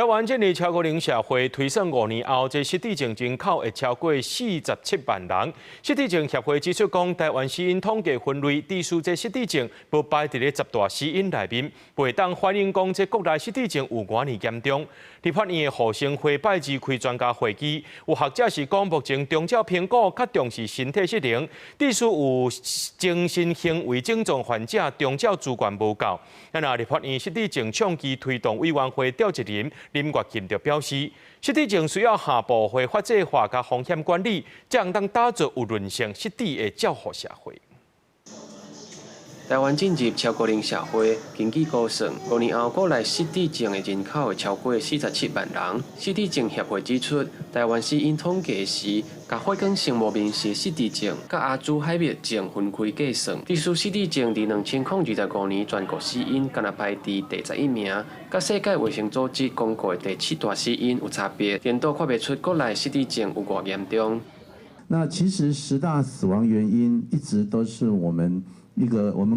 台灣進入超高齡社會推算5年後，這失智症人口會超過47萬人。失智症協會指出講，台灣死因統計分類，致使這失智症無排佇咧十大死因內面，袂當反映講這國內失智症有偌爾嚴重。立法院的護生會拜二開專家會議，有學者是講，目前長照評估較重視身體失能，致使有精神行為症狀患者長照資源無夠。啊，立法院失智症倡議推動委員會召集人林月琴就表示，失智症需要下部會法制化佮風險管理，才會當打造有韌性失智的照護社會。台灣進入超高齡社會，根據估算，5年後國內失智症的人口會超過47萬人。失智症協會指出，台灣死因統計時，共血管性無明示失智症佮阿茲海默症分開計算，致使失智症佇2025年全國死因干焦排佇第11名，佮世界衛生組織公告的第七大死因有差別，顛倒看袂出國內失智症有偌嚴重。那其實十大死亡原因一直都是我們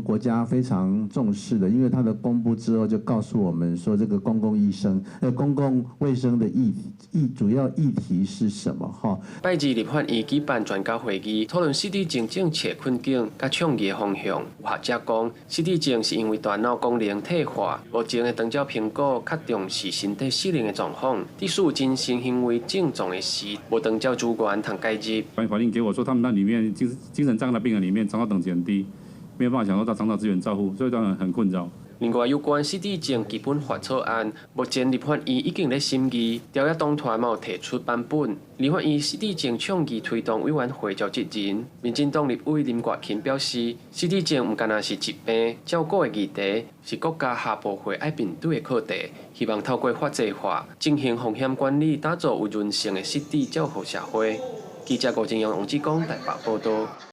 國家非常重視的，因為它的公布之後就告訴我們說，這個公共醫生、公共衛生的議議主要議題是什麼？哈。拜二立法院舉辦專家會議，討論失智症政策困境佮倡議的方向。有學者講，失智症是因為大腦功能退化，目前的長照評估較重視身體失能的狀況，致使精神行為症狀的時，無長照資源通介入。反映給我說，他們那裡面精神障礙的病人裡面，長照等級很低。沒有辦法享受到長照資源照護，所以當然很困擾。另外，有關失智症基本法草案，目前立法院已經咧審議，朝野黨團嘛有提出版本。立法院失智症倡議推動委員會召集人，民進黨立委林月琴表示，失智症毋干焦是疾病，照顧的議題是國家下部會愛面對的課題，希望透過法制化進行風險管理，打造有韌性的失智照護社會。記者郭正陽、王志剛台北報道。